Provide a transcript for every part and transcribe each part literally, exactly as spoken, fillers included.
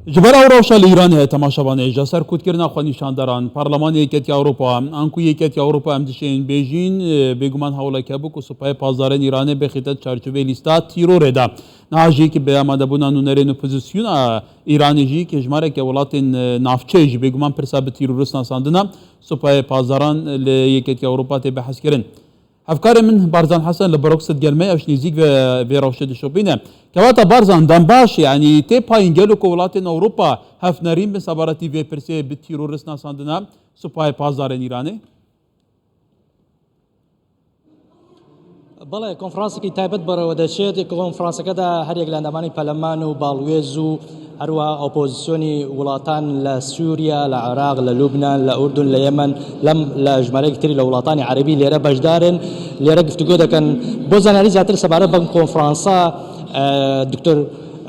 Ji ber ew rewşa li Îranê heye, temaşevanê, ji serkûtkirina xwenîşandaran, Parlemanê Yeketiya Ewropa, anku Yeketiya Ewropa em dişên bêjîn, e, bêguman hewleke bû ku Supayê Pasdarên Îranê bixîte di çarçoveyê lîsta tîrorê de. Niha jî ki bi amadebûna nûnerên opozisyona Îranê jî ki hejmareke welatên, e, navçeyê jî bêguman pirsa bi tîrorist nasandina, Supayê Pasdaran li Yeketiya Ewropa tê bihezkirin. Hevkarê min Barzan Hesen li Bruksel digel me, ew ji nêzîk ve vê rewşê dişopîne. Kewata Barzan, dem baş, yanî tê payîn gelo ku welatên Ewropa hevnerîn bin sebaretî vê pirsê bi tîrorist nasandina Supayê Pasdarên Îranê? بەڵێ، کۆنفرانسێکی تایبەت بەڕێوە دەچێت. کۆنفرانسەکەدا هەر یەک لە ئەندامانی پەرلەمان و باڵوێز و هەروە ئۆپۆزیسیۆنی وڵاتان لە سووریا، لە عێراق، لە لوبنان، لە ئوردون، لە یەمەن، لەم، لە ژمارەیەکی تری لە وڵاتانی عەرەبی لێرە بەشدارن، لێرە گفتوگۆ دەکەن. بۆ زانیاری زیاتر سەبارەت بەم کۆنفرانسە، ئە، دکتۆر،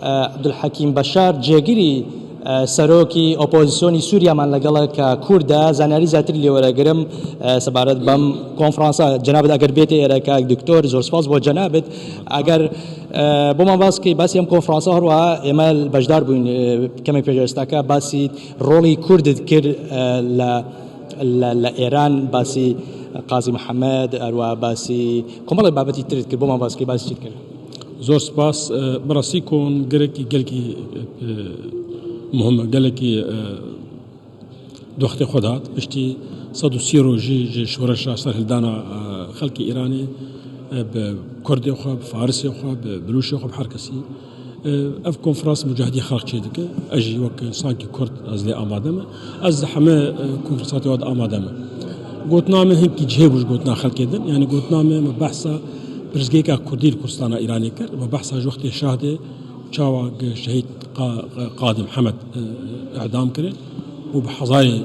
ئە، عەبدولحەکیم بەشار، جێگیری، ئە، سەرۆکی ئۆپۆزیسیۆنی سووریامان لەگەڵە کە کوردە، زانیاری زیاتری لێوەرەگرم، ئە، سەبارەت بەم کۆنفرانسە. جەنابەت ئەگەر بێتە ئێرە، کاک دکتۆر، زۆر سپاس بۆ جەنابەت. ئەگەر، ئە، بۆمان باس بکەی باسی ئەم کۆنفرانسە، هەروەها ئێمە بەشدار بووین، ئە، کەمێک پێش ئێستاکە باسی ڕۆڵی کوردت کرد، ئە، لە، لە، لە ئێران، باسی قازی محەممەد، هەروەها باسی کۆمەڵێک بابەتی ترت کرد. بۆمان باس بکەی باسی چیت کرد؟ زۆر سپاس. ئە، بەڕاستی کۆنگرێکی گەلکی، ئە، مهمە، گەلکی، ئە، دوختê xwe dihat. Piştî sed û sî rojî ji şoreşa serhildana, e, xelkê Îranê, e, bi Kurdê xwe, bi Farisê xwe, bi Bilûşê xwe, bi her kesî, e, ev konferans mucahidî xelk çêdike. Ez jî wek sankî Kurd ez lê amade me. Ez di heme, e, konferansa tê de amade me. Gotina me hinkî cihê bû ji gotina xelkê din. Yanî gotina me, me behsa pirsgirêka Kurdî li Kurdistana Îranê kir. Me behsa ji wextê şah de çawa şehîd Qa-, Qadî Mihemed, e, îdam kirin û bi hezarê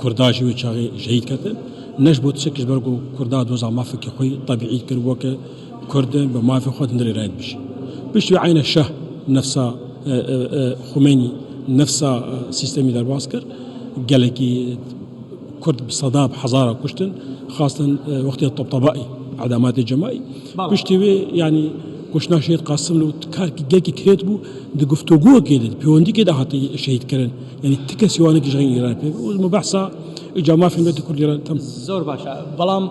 Kurda jî wê çaxê şehîd ketin. Ne ji bo tiştek, ji ber ku Kurda doza mafekî xwe yî tebîî kir, weke Kurd in, bi mafê xwe di hundirê re dibijin. Pişt wê eyne şeh nefsa, e, e, e, Xumeynî nefsa, e, sîstemî derbas kir. Gelekî Kurd bi seda, bi hezara kuştin, xastin, e, wextê tebtebaî, edamatê cemaî. Bala. Piştî wê, yanî, kuştina Şehîd Qasim li karkî gelkî kirêt bû, di guftûgoyekê de, di pêwendîkê de hate şehîd kirin. Yanî, ti kesî wanekî ji xeyn Îranê pê. Û me behsa îca mafên milletê Kurd Îran, tam. زۆر باشە. بەڵام،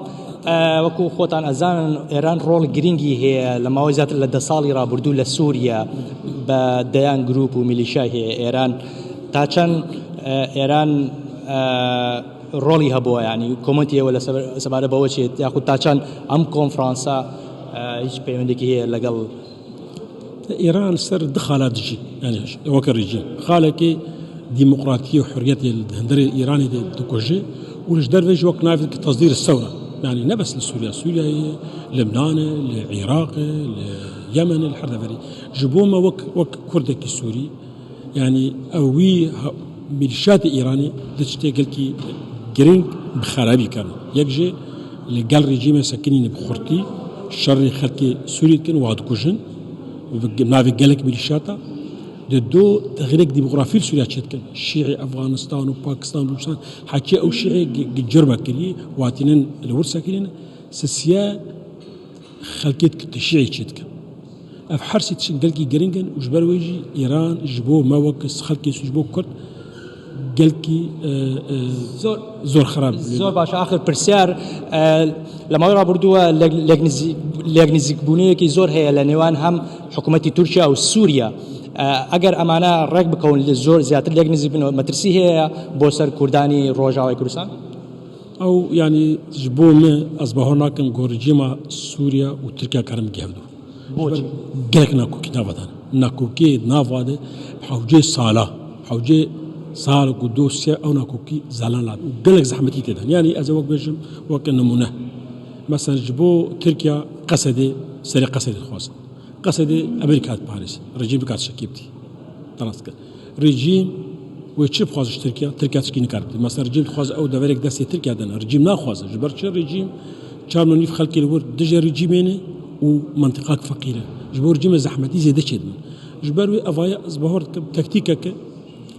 ئە، وەکو خۆتان ئەزانن، ئێران ڕۆڵ گرنگی هەیە لە ماوەی زیاتر لە دە ساڵی ڕابردوو لە سووریا بە دەیان گروپ و میلیشای هەیە. ئێران تا چەند، ئە، ئێران، ئە، ڕۆڵی هەبووە، یعنی، کۆمنتی ئێوە لە سەبارە بەوە چێت، یاخود تا چەند ئەم کۆنفرانسە، ئە، هیچ پەیوەندێکی هەیە لەگەڵ؟ ئێران سەر du xala dijî، یعنی، weke rejîم. Xalekê demokratiyê û hurriyetê li hundirê Îranê de dikuje û ji derve jî wek navê ki tezdîr sewra. Yanî ne bes li Sûriya, Sûriyeyê, Libnanê, li Iraqê, li Yemenê, li her deverê. Ji bo me wek, wek Kurdekî Sûrî, yanî ew wî ha-, mîlîşatê Îranê di tiştê gelkî giring bi xerabî kirin. Yek jê li gel rejîmê sekinîne bi xurtî, şerê xelkê Sûrî dikin, wa dikujin, bi navê gelek mîlîşata. Di do texîrek demokrafî li Sûriya çêdikin. Şîî Efxanistan û Pakistan, Rûsistan, heçî ew Şîî gi-, gi-, curme kirî, watînin li wir sekinîne. Sisiye xelkê dikin teşîî çêdikin. Ev her sê tişt gelkî giring in û ji ber wê jî Îran ji bo me wek xelkê Sûrî, ji bo Kurd gelkî, e, e, Zor, zor xerab. Zor baş. Axir pirsyar, e, لە ماوەی ڕابردووە لێک-، لێکنزیک-، لێکنزیکبوونەیەکی زۆر هەیە لە نێوان هەم حکوومەتی تورکیا و سووریا. ئە، ئەگەر ئەمانە ڕێک بکەون، لە زۆر زیاتر لێک نزیک بن، مەترسی هەیە بۆ سەر کوردانی ڕۆژاوای کوردستان؟ ئەو، یعنی، ji bo me, ez bawer nakim ku rejîma Sûriya û Tirkiye karin bigihê hevdû. Boçî? Ji ber gelek nakokî nava de ne. Nakokiyê nava de hewcê sala, hewcê sal ku dosye ew nakokî zelan lat û gelek zehmetî tê de. Yanî ez ê wek bêjim, weke nimûne. Mesela ji bo Tirkiye Qesedê, serê Qesedê dixwazin. Qesedê Amerîka diparêze. Rejîm dikat şekî bidî. Te rast kir. Rejîm wê çi bixwaze ji Tirkiye? Tirkiye tişkî nikare bidî. Mesela rejîm dixwaze ew deverek destê Tirkiye de ne. Rejîm naxwaze. Ji ber çi? Rejîm çar milyon nîv xelkê li wir dijî rejîmê ne û mentiqak feqîr e. Ji bo rejîmê zehmetî zêde çêdibin. Ji ber wê evaya ez bawer dikim taktîkeke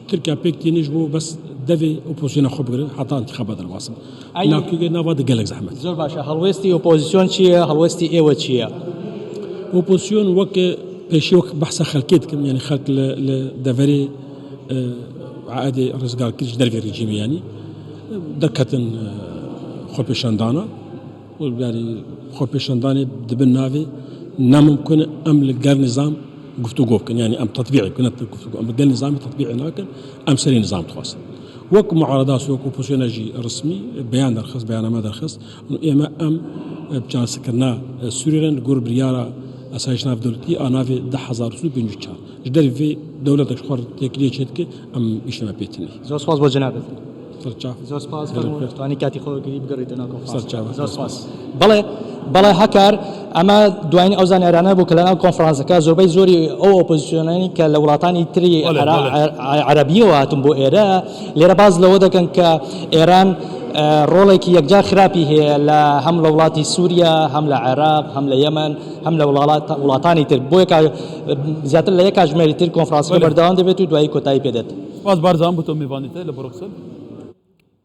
Tirkiye pêk tîne ji bo bes devê opozisyona xwe bigire heta întîxaba derbas in. Ay- Nakokê nava de gelek zehmet. زۆر باشە. هەڵوێستی ئۆپۆزیسیۆن چییە؟ هەڵوێستی ئێوە چییە؟ Opozisyon weke pêşî wek behsa xelkê dikim. Yanî xelk li, li deverê e, aedê rizgarkirî ji dervê rejîmê, yanî, e, derketin, e, xwepêşandana û, yanî, xwepêşandanê dibin navê nemimkun e em li gel nizam guftûgo bikin, yanî em tetbîqê bikin, ne guftûgo, em li gel nizamê tetbîqê nakin, em serê nizam dixwazin. Wek muarada, wek opozisyona jî resmî beyan derxist, beyanname derxist. Û ême em, e, bi çareserkirina, e, Sûriyê re li gor biryara Asayîşa Navdewletî a navê du hezar û sî û pênc û çar. Ji derî vê dewletek ji xwe re têkiliyê çêdike, em îşê me pê tune. Zor spas bo cenabê. Ser çav. Zor spas, Gelek fermo, spas. Tuanî katî xwe girî bigerîte nav konferansa. Ser çav. Zor spas. Belê, belê Hakkar, ema duayîn ew zaniyarane bû ke li nav konferanseke zorbey zorî ew opozîsyoneyanî ke li welatanî tirî Belê, Era-, belê. Er-, Erebiyê hatin bo êre, lêre baz li we dikin ke Êran, e, rolekî yekcar xirapî heye li hem li welatî Sûriye, hem li Iraq, hem li Yemen, hem li welata-, welatanî tir. Bo yeka, e, ziyadtir li yeka ji merî tir konferanseke Belê. Berdewam dibêt û duayî kotayî pê dêt. Spas Barzan bo tu mêvanî te li Bruksel.